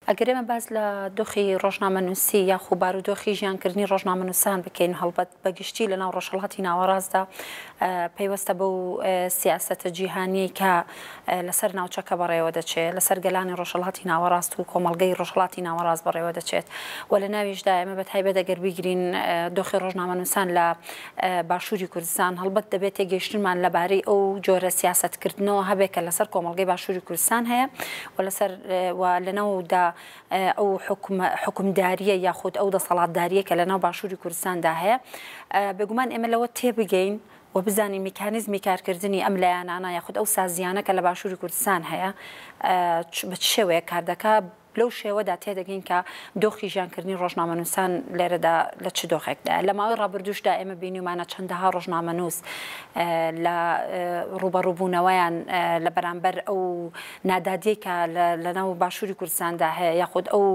ئەگەر ئێمە باس لە دۆخی ڕۆژنامەنووسی یاخو بارودۆخی ژیانکردنی ڕۆژنامەنووسان بکەین، هەڵبەت بە گشتی لەناو ڕۆژهەڵاتی ناوەڕاستدا پەیوەستە بەو سیاسەتە جیهانیەی کە لەسەر ناوچەکە بەڕێوە دەچێت، لەسەر گەلانی ڕۆژهەڵاتی ناوەڕاست و کۆمەڵگەی ڕۆژهەڵاتی ناوەڕاست بەڕێوە دەچێت و لە ناویشدا ئێمە بە تایبەت ئەگەر بیگرین دۆخی ڕۆژنامەنووسان لە باشووری کوردستان هەڵبەت دەبێت تێگەیشتنمان لەبارەی ئەو جۆرە سیاسەتکردنەوە هەبێت کە لەسەر کۆمەڵگەی باشووری کوردستان هەیە و لەسەر و لەناودا ئەو حوکمدارییە یاخود ئەو دەسەڵاتدارییە کە لەناو باشووری کوردستاندا هەیە بێگومان ئێمە لەوە تێبگەین و بزانین میکانیزمی کارکردنی ئەم لایەنانە یاخود ئەو سازیانە کە لە باشووری کوردستان هەیە بە چ شێوەیەک کار دەکا لەو شێوەدا تێدەگەین کە دۆخی ژیانکردنی ڕۆژنامەنووسان لێرەدا لە چ دۆخێکدایە. لە ماوەی ڕابردووشدا ئێمە بینیومانە چەندەها ڕۆژنامەنووس لە ڕووبەڕووبوونەوەیان لە بەرامبەر ئەو نادادیەی کە لەناو باشووری کوردستاندا هەیە یاخود ئەو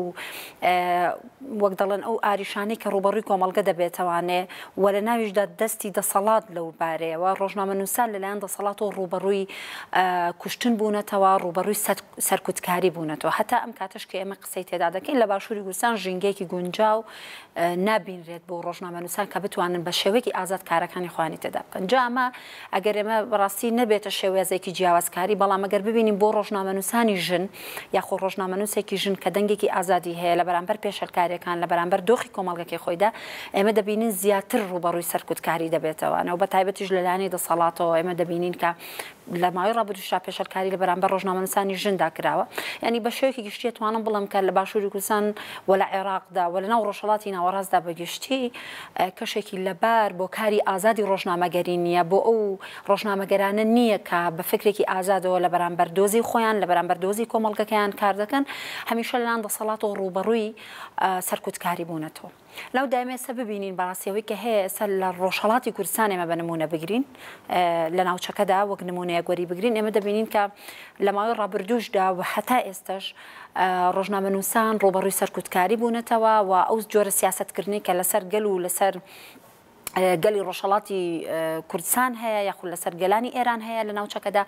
وەک دەڵێن ئەو ئاریشانەی کە ڕووبەڕووی کۆمەڵگە دەبێتەوانێ و لە ناویشدا دەستی دەسەڵات لەو بارەیەوە ڕۆژنامەنووسان لەلایەن دەسەڵاتەوە ڕووبەڕووی کوشتن بوونەتەوە ڕووبەڕووی سەرکوتکاری بوونەتەوە. هەتا ئەم کاتەش کە ئێمە قسەی تێدا دەکەین لە باشووری کوردستان ژینگەیەکی گونجاو نابینرێت بۆ ڕۆژنامەنووسان کە بتوانن بە شێوەیەکی ئازاد کارەکانی خۆیانی تێدا بکەن. جا ئەمە ئەگەر ئێمە بەڕاستی نەبێتە شێوازێکی جیاوازکاری، بەڵام ئەگەر ببینین بۆ ڕۆژنامەنووسانی ژن یاخۆ ڕۆژنامەنووسێکی ژن کە دەنگێکی ئازادی هەیە لە بەرامبەر پێشێلکارییەکان لە بەرامبەر دۆخی کۆمەڵگەکەی خۆیدا، ئێمە دەبینین زیاتر ڕووبەڕووی سەرکوتکاری دەبێتەوە و بە تایبەتیش لە لایەنی دەسەڵاتەوە ئێمە دەبینین کە لە ماوەی ڕابردووشدا پێشێلکاری لە بەرامبەر ڕۆژنامەنووسانی ژندا کراوە. یانی بە شێوەیەکی گشتی ئەتوانم بڵێم کە لە باشووری کوردستان و لە عێراقدا و لە ناو ڕۆژهەڵاتی ناوەڕاستدا بە گشتی کەشێکی لەبار بۆ کاری ئازادی ڕۆژنامەگەری نییە، بۆ ئەو ڕۆژنامەگەرانە نییە کە بە فکرێکی ئازادەوە لە بەرامبەر دۆزی خۆیان، لە بەرامبەر دۆزی کۆمەڵگەکەیان کار دەکەن، هەمیشە لەلایەن دەسەڵاتەوە ڕووبەڕووی سەرکوتکاری بوونەتەوە. لەو دایمە ئێستا ببینین بەڕاستی ئەوەی کە هەیە ئێستا لە ڕۆژهەڵاتی کوردستان ئێمە بە نموونە بگرین لە ناوچەکەدا وەک نموونەیەک وەری بگرین ئێمە دەبینین کە لە ماوەی ڕابردووشدا و هەتا ئێستاش ڕۆژنامەنووسان ڕووبەڕووی سەرکوتکاری بوونەتەوە و ئەو جۆرە سیاسەتکردنەی کە لەسەر گەل و لەسەر گەلی ڕۆژهەڵاتی کوردستان هەیە یاخود لەسەر گەلانی ئێران هەیە لە ناوچەکەدا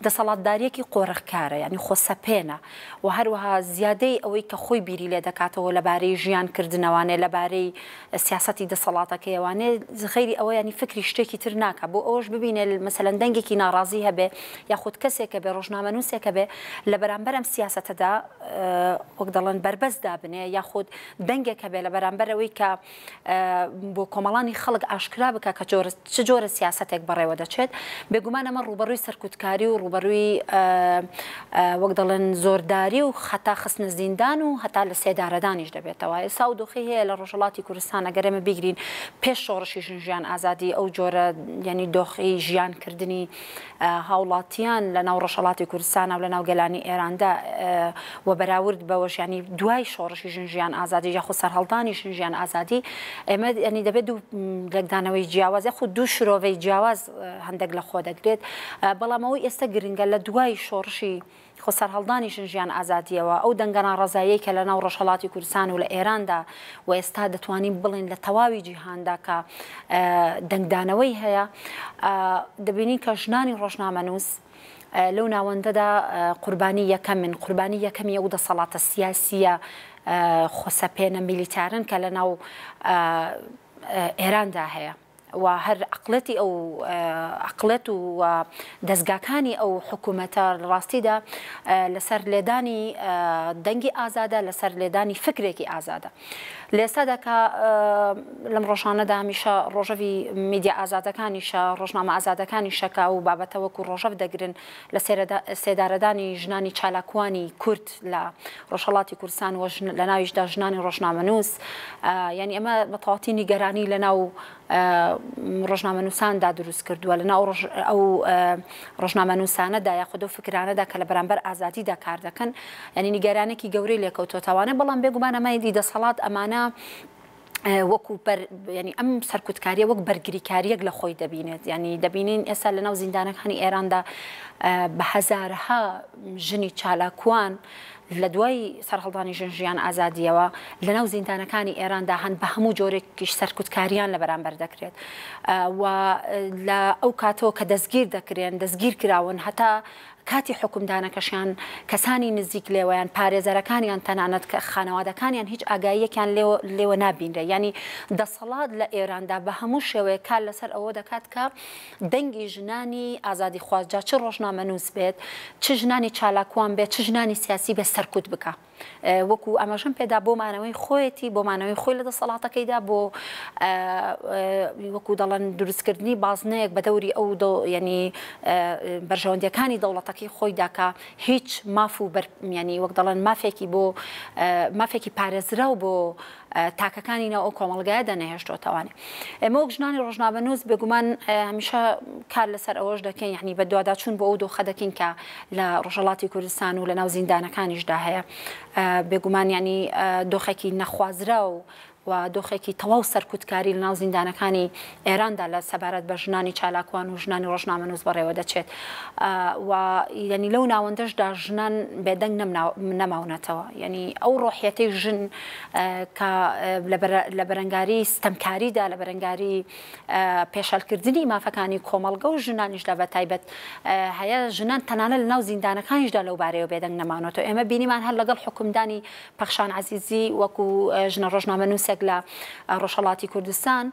دەسەڵاتداریەکی قۆرخکارە یعنی خۆسەپێنە و هەروەها زیادەی ئەوەی کە خۆی بیری لێ دەکاتەوە لەبارەی ژیان کردنەوانێ لەبارەی سیاسەتی دەسەڵاتەکەیەوانێ غەیری ئەوە ینی فکری شتێکی تر ناکا بۆ ئەوەش ببینێ مەسەلەن دەنگێکی ناڕازی هەبێ یاخود کەسێکە بێ ڕۆژنامەنووسێکە بێ لە بەرامبەر ئەم سیاسەتەدا وەک دەڵێن بەربەست دابنێ یاخود دەنگێک هەبێ لە بەرامبەر ئەوەی کە بۆ کۆمەڵانی خەڵک ئاشکرا بکا کە جۆرە چ جۆرە سیاسەتێک بەڕێوە دەچێت، بێگومان ئەمە ڕووبەڕووی سەرکوتکاری و ڕووبەڕووی وەک دەڵێن زۆرداری و هەتا خستنە زیندان و هەتا لە سێدارەدانیش دەبێتەوە. ئێستا ئەو دۆخەی هەیە لە ڕۆژهەڵاتی کوردستان ئەگەر ئێمە بیگرین پێش شۆڕشی ژن ژیان ئازادی ئەو جۆرە یانی دۆخی ژیان کردنی هاوڵاتیان لە ناو ڕۆژهەڵاتی کوردستانا و لە ناو گەلانی ئێراندا و بەراورد بەوەش یانی دوای شۆڕشی ژن ژیان ئازادی یاخود سەرهەڵدانی ژن ژیان ئازادی ئێمە یانی دەبێت دوو لێکدانەوەی جیاواز یاخود دوو شرۆڤەی جیاواز هەندێک لە خۆ دەگرێت بەڵام ئەوەی ئێستا گرنگە لە دوای شۆڕشی خۆ سەرهەڵدانی ژن ژیان ئازادییەوە، ئەو دەنگە ناڕەزاییەی کە لە ناو ڕۆژهەڵاتی کوردستان و لە ئێراندا و ئێستا دەتوانین بڵێین لە تەواوی جیهاندا کە دەنگدانەوەی هەیە، دەبینین کە ژنانی ڕۆژنامەنووس لەو ناوەندەدا قوربانی یەکەمن، قوربانی یەکەمی ئەو دەسەڵاتە سیاسییە خۆسەپێنە میلیتارن کە لە ناو ئێراندا هەیە. و هەر عەقڵێتی ئەو عەقڵێت و دەزگاکانی ئەو حکوومەتە لە ڕاستیدا لەسەر لێدانی دەنگی ئازادە، لەسەر لێدانی فکرێکی ئازادە. لە ئێستادا کە لەم ڕۆژانەدا هەمیشە ڕۆژەڤی میدیا ئازادەکانیشە، ڕۆژنامە ئازادەکانیشە کە ئەو بابەتە وەکوو ڕۆژەڤ دەگرن لە سێدارەدانی ژنانی چالاکوانی کورد لە ڕۆژهەڵاتی کوردستان و لە ناویشدا ژنانی ڕۆژنامەنووس یانی ئەمە بە تەواوەتی نیگەرانی لە ناو ڕۆژنامەنووساندا دروست کردووە لە ناو ئەو ڕۆژنامەنووسانەدا یاخود ئەو فکرانەدا کە لە بەرامبەر ئازادیدا کار دەکەن یانی نیگەرانێکی گەورەی لێکەوتۆتەوانە بەڵام بێگومان ئەمە دی دەسەڵات ئەمانە وەکو بەر یانی ئەم سەرکوتکاریە وەک بەرگریکاریەک لە خۆی دەبینێت یانی دەبینین ئێستا لە ناو زیندانەکانی ئێراندا بە هەزارها ژنی چالاکوان لە دوای سەرهەڵدانی ژن ژیان ئازادیەوە لە ناو زیندانەکانی ئێراندا هەن بە هەموو جۆرێکیش سەرکوتکاریان لە بەرامبەر دەکرێت و لە ئەو کاتەوە کە دەستگیر دەکرێن دەستگیر کراون هەتا کاتی حوکمدانەکەشیان کەسانی نزیک لێوەیان، پارێزەرەکانیان تەنانەت کە خانەوادەکانیان هیچ ئاگاییەکیان لێوە لێوە نابینرێ. یانی دەسەڵات لە ئێراندا بە هەموو شێوەیەک کار لەسەر ئەوە دەکات کە دەنگی ژنانی ئازادیخواز جا چ ڕۆژنامەنووس بێت، چ ژنانی چالاکوان بێت، چ ژنانی سیاسی بێت سەرکوت بکا. وەکو ئاماژەم پێدا بۆ مانەوەی خۆیەتی، بۆ مانەوەی خۆی لە دەسەڵاتەکەیدا، بۆ وەکو دەڵێن دروستکردنی بازنەیەک بە دەوری ئەو یەنی بەرژەوەندیەکانی دەوڵەتەکەی خۆیدا کە هیچ ماف و یەنی وەک دەڵێن مافێکی بۆ مافێکی پارێزراو بۆ تاکەکانی ناو ئەو کۆمەڵگایەدا نەهێشتۆتەوانێ. ئێمە وەک ژنانی ڕۆژنامەنووس بێگومان هەمیشە کار لەسەر ئەوەش دەکەین یعنی بەدواداچوون بۆ ئەو دۆخە دەکەین کە لە ڕۆژهەڵاتی کوردستان و لە ناو زیندانەکانیشدا هەیە. بێگومان یعنی دۆخێکی نەخوازراو و دۆخێکی تەواو سەرکوتکاری لە ناو زیندانەکانی ئێراندا لە سەبارەت بە ژنانی چالاکوان و ژنانی ڕۆژنامەنووس بەڕێوە دەچێت و یعنی لەو ناوەندەشدا ژنان بێدەنگ نەماونەتەوە یعنی ئەو ڕۆحیەتەی ژن کە لە بەرەنگاری ستەمکاریدا لە بەرەنگاری پێشەلکردنی مافەکانی کۆمەڵگە و ژنانیشدا بە تایبەت هەیە ژنان تەنانە لە ناو زیندانەکانیشدا لەو بارەیەوە بێدەنگ نەمانەوە ئێمە بینیمان هەر لەگەڵ حکومدانی پەخشان عەزیزی وەکو ژنە ڕۆژنامەنووسێک لە ڕۆژهەڵاتی کوردستان،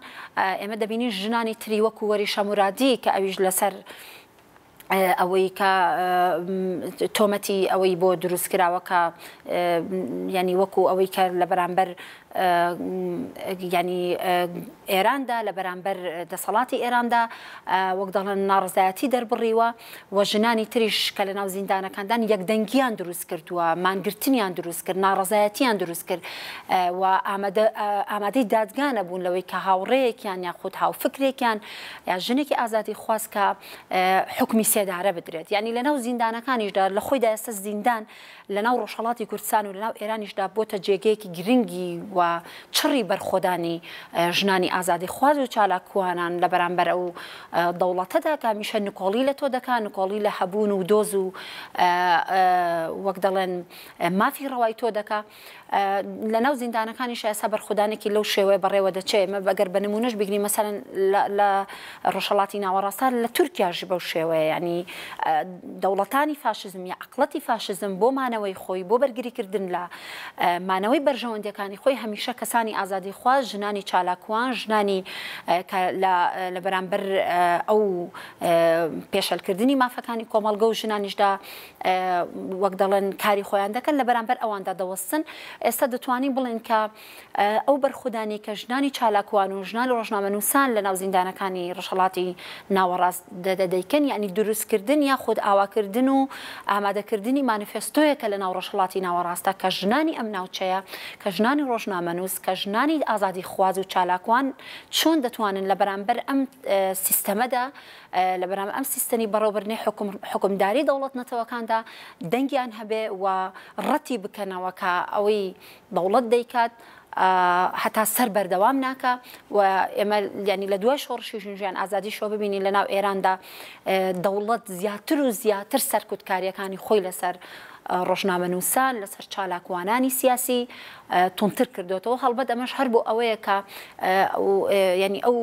ئێمە دەبینین ژنانی تری وەکو وەریشە مورادی کە ئەویش لەسەر ئەوەی کە تۆمەتی ئەوەی بۆ دروست کراوە کە ینی وەکو ئەوەی کە لە بەرامبەر ینی ئێراندا لە بەرامبەر دەسەڵاتی ئێراندا وەک دەڵێن ناڕزایەتی دەربڕیوە و ژنانی تریش کە لەناو زیندانەکاندان یەکدەنگیان دروست کردووە، مانگرتنیان دروست کرد، ناڕەزایەتیان دروست کرد و ئامادەی دادگا نەبوون لەوەی کە هاوڕێیەکیان یاخود هاوفکرێکیان یا ژنێکی ئازادیخواز کە حوکمی سێدارە بدرێت. یانی لەناو زیندانەکانیشدا لە خۆیدا ئێستا زیندان لەناو ڕۆژهەڵاتی کوردستان و لەناو ئێرانیشدا بۆتە جێگەیەکی گرنگی و چڕی بەرخۆدانی ژنانی ئازادیخواز و چالاکوانان لە بەرامبەر ئەو دەوڵەتەدا کە هەمیشە نکۆڵی لە تۆ دەکا، نکۆڵی لە هەبوون و دۆز و وەک دەڵێن مافی ڕەوای تۆ دەکا. لەناو زیندانەکانیش ئێستا بەرخۆدانێکی لەو شێوەیە بەڕێوە دەچێ. ئێمە ئەگەر بە نموونەش بگرین مەسەلەن لە ڕۆژهەڵاتی ناوەڕاستە لە تورکیاش بەو شێوەیە یانی دەوڵەتانی فاشیزم یا عەقڵەتی فاشیزم بۆ مانەوەی خۆی بۆ بەرگریکردن لە مانەوەی بەرژەوەندیەکانی خۆی هەمیشە کەسانی ئازادیخواز ژنانی چالاکوان ژنانی کە لە بەرامبەر ئەو پێشەلکردنی مافەکانی کۆمەڵگە و ژنانیشدا وەک دەڵێن کاری خۆیان دەکەن لە بەرامبەر ئەواندا دەوەستن ئێستا دەتوانین بڵێن کە ئەو بەرخودانەی کە ژنانی چالاکوان و ژنانی ڕۆژنامەنووسان لە ناو زیندانەکانی ڕۆژهەڵاتی ناوەڕاست دەیکەن، یانی دروستکردن یاخود ئاواکردن و ئامادەکردنی مانیفێستۆیەکە لە ناو ڕۆژهەڵاتی ناوەڕاستدا کە ژنانی ئەم ناوچەیە، کە ژنانی ڕۆژنامەنووس، کە ژنانی ئازادیخواز و چالاکوان چۆن دەتوانن لە بەرامبەر ئەم سیستەمەدا، لە بەرامبەر ئەم سیستەمی بەڕێوەبردنی حوکمداری دەوڵەت نەتەوەکاندا دەنگیان هەبێ و ڕەتی بکەنەوە کە ئەوەی دەوڵەت دەیکات هەتا سەر بەردەوام ناکا و ئێمە یانی لە دوای شۆڕشی ژن ژیان ئازادیشەوە ببینین لە ناو ئێراندا دەوڵەت زیاتر و زیاتر سەرکوتکاریەکانی خۆی لەسەر ڕۆژنامەنووسان لەسەر چالاکوانانی سیاسی توندتر کردوێتەوە هەڵبەت ئەمەش هەر بۆ ئەوەیە کە ینی ئەو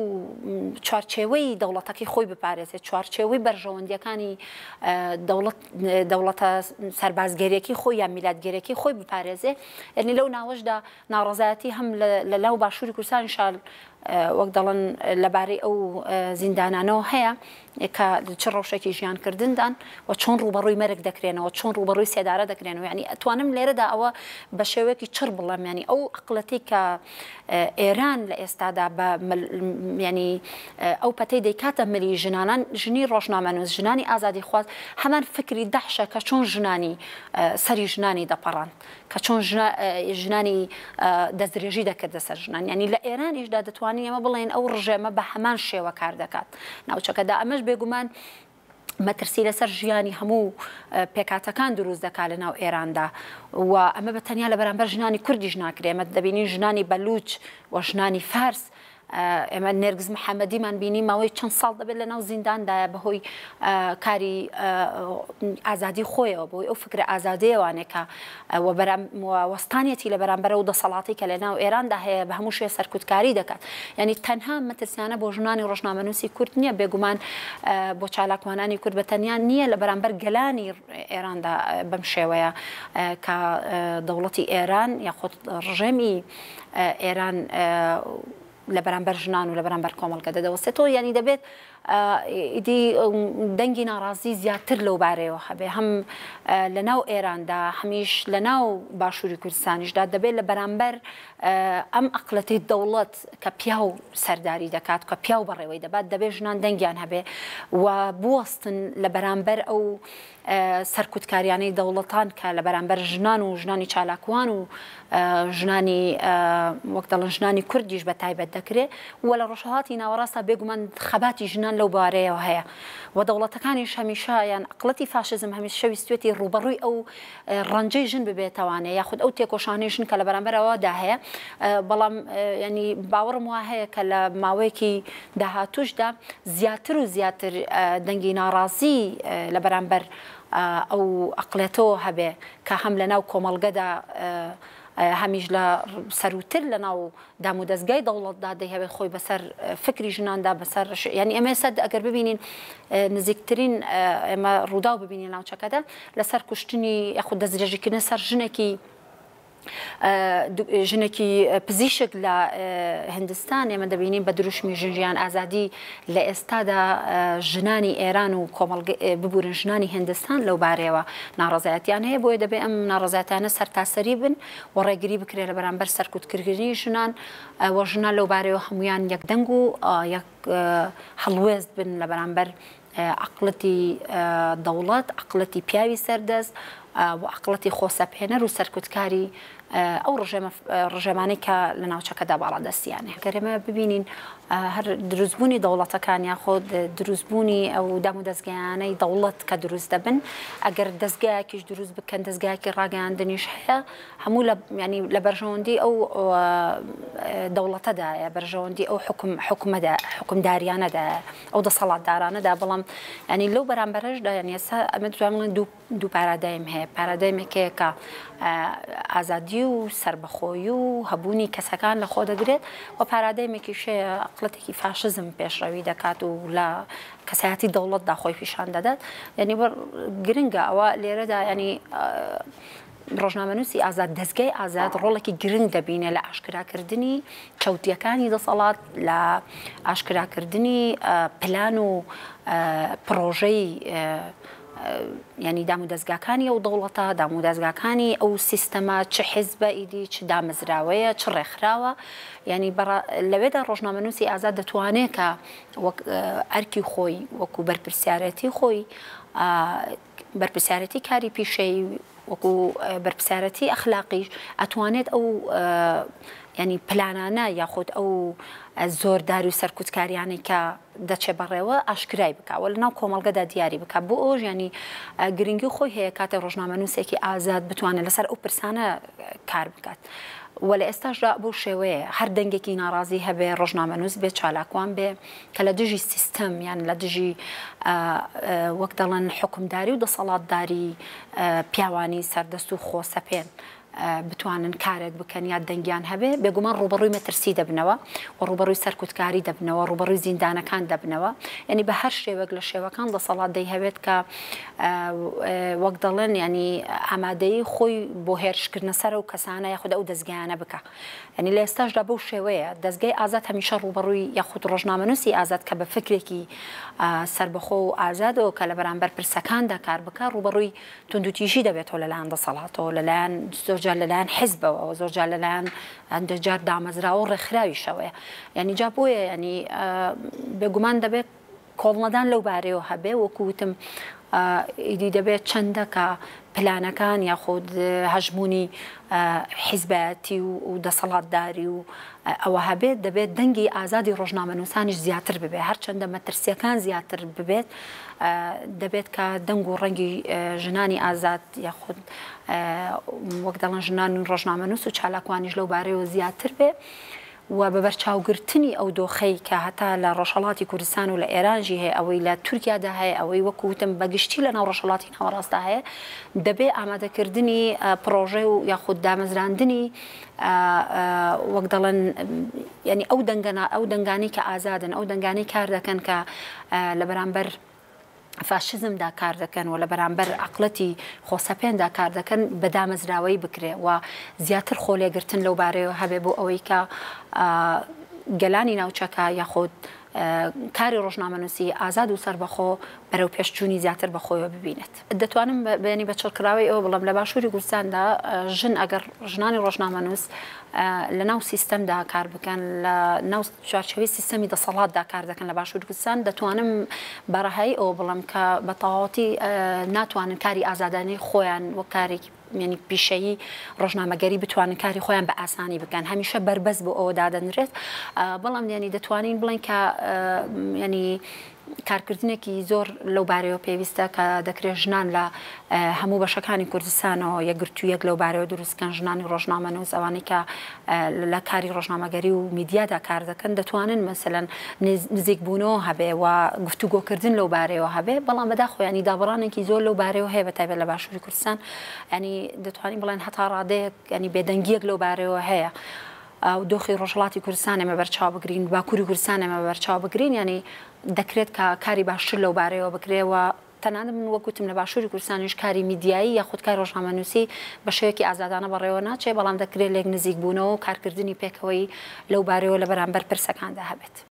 چوارچێوەی دەوڵەتەکەی خۆی بپارێزێت چوارچێوەی بەرژەوەندیەکانی دەوڵەت دەوڵەتە سەربازگەریەکەی خۆی یان میلاتگەریەکەی خۆی بپارێزێ یعنی لەو ناوەشدا ناڕەزایەتی هەم لە لاو باشووری کوردستانیشا وەک دەڵێن لەبارەی ئەو زیندانانەوە هەیە کە چ ڕەوشێکی ژیانکردندان و چۆن ڕووبەڕووی مەرگ دەکرێنەوە چۆن ڕووبەڕووی سێدارە دەکرێنەوە یعنی ئەتوانم لێرەدا ئەوە بە شێوەیەکی چڕ بڵێم یعنی ئەو عەقڵەتەی کە ئێران لە ئێستادا بە یعنی ئەو پەتەی دەیکاتە ملی ژنانان ژنی ڕۆژنامەنووس ژنانی ئازادیخواز هەمان فکری دەحشە کە چۆن ژنانی سەری ژنانی دەپەڕاند کە چۆن ژنانی دەستدرێژی دەکردە سەر ژنان یعنی لە ئێرانیشدا دەتوانین ئێمە بڵێن ئەو ڕژێمە بە هەمان شێوە کار دەکات ناوچەکەدا ئەمەش بێگومان مەترسی لەسەر ژیانی هەموو پێکهاتەکان دروست دەکات لە ناو ئێراندا و ئەمە بە تەنیا لە بەرامبەر ژنانی کوردیش ناکرێ ئێمە دەبینین ژنانی بەلوچ و ژنانی فارس. ئێمە نێرگز محەمەدیمان بینی ماوەی چەند ساڵ دەبێت لەناو زینداندایە بەهۆی کاری ئازادی خۆیەوە بۆی ئەو فکرە ئازادەیەوانێکە وەستانیەتی لە بەرامبەر ئەو دەسەڵاتی کە لە ناو ئێراندا هەیە بە هەموو شێ سەرکوتکاری دەکات یعنی تەنها مەترسیانە بۆ ژنانی ڕۆژنامەنووسی کورد نییە بێگومان بۆ چالاکوانانی کورد بە تەنیا نییە لە بەرامبەر گەلانی ئێراندا بەم شێوەیە کە دەوڵەتی ئێران یاخود ڕژێمی ئێران لە بەرامبەر ژنان و لە بەرامبەر کۆمەڵگە دەوەستێتەوە یانی دەبێت ئیدی دەنگی ناڕازی زیاتر لەو بارەیەوە هەبێ هەم لە ناو ئێراندا هەمیش لە ناو باشووری کوردستانیشدا دەبێت لە بەرامبەر ئەم ئەقلەتی دەوڵەت کە پیاو سەرداری دەکات کە پیاو بەڕێوەی دەبات دەبێت ژنان دەنگیان هەبێ و بوەستن لە بەرامبەر ئەو سەرکوتکاریانەی دەوڵەتان کە لە بەرامبەر ژنان و ژنانی چالاکوان و ژنانی وەک دەڵێن ژنانی کوردیش بە تایبەت دەکرێ و لە ڕۆژهەڵاتی ناوەڕاستدا بێگومان خەباتی ژنان لەو بارەیەوە هەیە و دەوڵەتەکانیش هەمیشە یان عەقڵەتی فاشیزم هەمیشە ویستوێتی ڕووبەڕووی ئەو ڕەنجەی ژن ببێتەوانێ یاخود ئەو تێکۆشانەی ژن کە لە بەرامبەر ئەوەدا هەیە بەڵام ینی باوەڕم وا هەیە کە لە ماوەیەکی داهاتووشدا زیاتر و زیاتر دەنگی ناڕازی لە بەرامبەر ئەو ئەقڵێتەوە هەبێ کە هەم لە ناو کۆمەڵگەدا هەمیش لە سەروتر لە ناو دامودەزگای دەوڵەتدا دەیهەوێت خۆی بەسەر فکری ژناندا بەسەر یعنی ئێمە ئێستا ئەگەر ببینین نزیکترین ئێمە ڕووداو ببینین ناوچەکەدا لەسەر کوشتنی یاخود دەستدرێژیکردنە سەر ژنێکی ژنێکی پزیشک لە هندستان ئێمە دەبینین بە دروشمی ژن ژیان ئازادی لە ئێستادا ژنانی ئێران و کۆمەڵگە ببورن ژنانی هندستان لەو بارەیەوە ناڕەزایەتیان هەیە بۆیە دەبێ ئەم ناڕەزایەتانە سەرتاسەری بن و ڕێگری بکرێت لە بەرامبەر سەرکوتکردنی ژنان و ژنان لەو بارەیەوە هەمویان یەکدەنگ و یەک هەڵوێست بن لە بەرامبەر عەقڵەتی دەوڵەت، عەقڵەتی پیاوی سەردەست و عەقڵەتی خۆسەپێنەر و سەرکوتکاری ئەو ڕژێمە ڕژێمانەی کە لە ناوچەکەدا باڵادەستیان هەیە. گەر ئێمە ببینین هەر دروستبوونی دەوڵەتەکان یاخود دروستبوونی ئەو دامودەزگایانەی دەوڵەت کە دروست دەبن، ئەگەر دەزگایەکیش دروست بکەن، دەزگایەکی ڕاگەیاندنیش هەیە، هەموو لە یانی لە بەرژەوەندی ئەو دەوڵەتەدایە، بەرژەوەندی ئەو حوکم حکومەدا حوکمداریانەدایە. ئەو دەسەڵاتدارانەدا بەڵام ینی لەو بەرامبەرەشدا یعنی ئێستا ئەمە دەتوانم بڵێم دوو دوو پارادایم هەیە پارادایمێک هەیە کە ئازادی و سەربەخۆیی و هەبوونی کەسەکان لە خۆ دەگرێت و پارادایمێکیش هەیە عەقڵەتێکی فاشزم پێشڕەوی دەکات و لە کەسایەتی دەوڵەتدا خۆی پیشان دەدات یعنی گرنگە ئەوە لێرەدا ینی ڕۆژنامەنووسی ئازاد، دەزگای ئازاد ڕۆڵێکی گرنگ دەبینێ لە ئاشکراکردنی چەوتییەکانی دەسەڵات، لە ئاشکراکردنی پلان و پڕۆژەی یانی دامودەزگاکانی ئەو دەوڵەتە، دامودەزگاکانی ئەو سیستەمە، چ حیزبە ئیدی، چ دامەزراوەیە، چ ڕێکخراوە، یانی لەوێدا ڕۆژنامەنووسی ئازاد دەتوانێ کە وەک ئەرکی خۆی، وەکوو بەرپرسیارێتی خۆی بەرپرسیارێتی کاری پیشەیی وەکو بەرپرسیارەتی ئەخلاقیش ئەتوانێت ئەو ینی پلانانە یاخود ئەو زۆرداری و سەرکوتکاریانەی کە دەچێ بەڕێوە ئاشکرای بکە و لەناو کۆمەڵگەدا دیاری بکە بۆ ئەوش ینی گرنگی خۆی هەیە کاتێ ڕۆژنامەنووسێکی ئازاد بتوانێت لەسەر ئەو پرسانە کار بکات. و لە ئێستاشدا بەو شێوەیە هەر دەنگێکی ناڕازی هەبێ ڕۆژنامەنووس بێ چالاکوان بێ کە لە دژی سیستەم یان لە دژی وەک دەڵێن حوکمداری و دەسەڵاتداری پیاوانی سەردەست و خۆسەپێن بتوانن کارێک بکەن یا دەنگیان هەبێ بێگومان ڕووبەڕووی مەترسی دەبنەوە و ڕووبەڕووی سەرکوتکاری دەبنەوە ڕووبەڕووی زیندانەکان دەبنەوە یعنی بە هەر شێوەک لە شێوەکان دەسەڵات دەیهەوێت کە وەک دەڵێن ینی ئامادەی خۆی بۆ هێرشکردنە سەر ئەو کەسانە یاخود ئەو دەستگایانە بکە یانی لە ئێستاشدا بەو شێوەیە دەزگای ئازاد هەمیشە ڕووبەڕووی یاخود ڕۆژنامەنووسی ئازاد کە بە فکرێکی سەربەخۆ و ئازادەوە کە لە بەرامبەر پرسەکاندا کار بکا ڕووبەڕووی توندوتیژی دەبێتەوە لەلایەن دەسەڵاتەوە لەلایەن زۆرجار لەلایەن حزبەوە زۆرجار لەلایەن هەندێک جار دامەزراوە و ڕێکخراویشەوەیە یعنی جا بۆیە یعنی بێگومان دەبێت کۆڵنەدان لەو بارەیەوە هەبێ، وەکو وتم ئیدی دەبێت چەندە کە پلانەکان یاخود هەژموونی حیزبایەتی و دەسەڵاتداری و ئەوە هەبێت، دەبێت دەنگی ئازادی ڕۆژنامەنووسانیش زیاتر ببێت، هەرچەندە مەترسییەکان زیاتر ببێت، دەبێت کە دەنگ و ڕەنگی ژنانی ئازاد یاخود وەک دەڵێن ژنان ڕۆژنامەنووس و چالاکوانیش لەو بارەیەوە زیاتر بێ. و بە بەرچاوگرتنی ئەو دۆخەی کە هەتا لە ڕۆژهەڵاتی کوردستان و لە ئێرانژی هەیە، ئەوەی لە تورکیادا هەیە، ئەوەی وەکو وتم بە گشتی لە ناو ڕۆژهەڵاتی ناوەڕاستدا هەیە، دەبێ ئامادەکردنی پڕۆژە و یاخود دامەزراندنی وەک دەڵێن یانی ئەو دەنگە ئەو دەنگانەی کە ئازادن، ئەو دەنگانەی کار دەکەن کە لە بەرامبەر فاشیزمدا کار دەکەن و لە بەرامبەر عەقڵەتی خۆسەپێندا کار دەکەن بە دامەزراوەیی بکرێ و زیاتر خۆ لێگرتن لەو بارەیەوە هەبێ بۆ ئەوەی کە گەلانی ناوچەکە یاخود کاری ڕۆژنامەنووسی ئازاد و سەربەخۆ بەرەو پێشچوونی زیاتر بە خۆیەوە ببینێت. دەتوانم بەیانی بە چڕکراوەی ئەوە بڵێم لە باشووری کوردستاندا ژن ئەگەر ژنانی ڕۆژنامەنووس لە ناو سیستەمدا کار بکەن لە ناو چوارچێوەی سیستەمی دەسەڵاتدا کار دەکەن لە باشووری کوردستان، دەتوانم بە ڕەهایی ئەوە بڵێم کە بە تەواوەتی ناتوانن کاری ئازادانەی خۆیان وەک کارێکی یانی پیشەیی ڕۆژنامەگەری بتوانن کاری خۆیان بە ئاسانی بکەن، هەمیشە بەربەست بۆ ئەوە دادەنرێت، بەڵام یانی دەتوانین بڵێین کە یانی کارکردنێکی زۆر لەو بارەیەوە پێویستە کە دەکرێت ژنان لە هەموو بەشەکانی کوردستانەوە یەکگرتوویەک لەو بارەیەوە دروست بکەن، ژنانی ڕۆژنامەنووس ئەوانەی کە لە کاری ڕۆژنامەگەری و میدیادا کار دەکەن دەتوانن مەسەلەن نزیکبوونەوە هەبێ و گفتوگۆکردن لەو بارەیەوە هەبێ، بەڵام بەداخەوە ینی دابڕانێکی زۆر لەو بارەیەوە هەیە بە تایبەت لە باشووری کوردستان ینی دەتوانین بڵێن هەتا ڕادەیەک ینی بێدەنگییەک لەو بارەیەوە هەیە. و دۆخی ڕۆژهەڵاتی کوردستان ئێمە بەرچاو بگرین، باکووری کوردستان ئێمە بەرچاو بگرین، یانی دەکرێت کە کاری باشتر لەو بارەیەوە بکرێ و تەنانەت من وەک وتم لە باشووری کوردستانیش کاری میدیایی یاخود کاری ڕۆژنامەنووسی بە شێوەیەکی ئازادانە بەڕێوە ناچێ، بەڵام دەکرێت لێک نزیکبوونەوە و کارکردنی پێکەوەیی لەو بارەیەوە لە بەرامبەر پرسەکاندا هەبێت.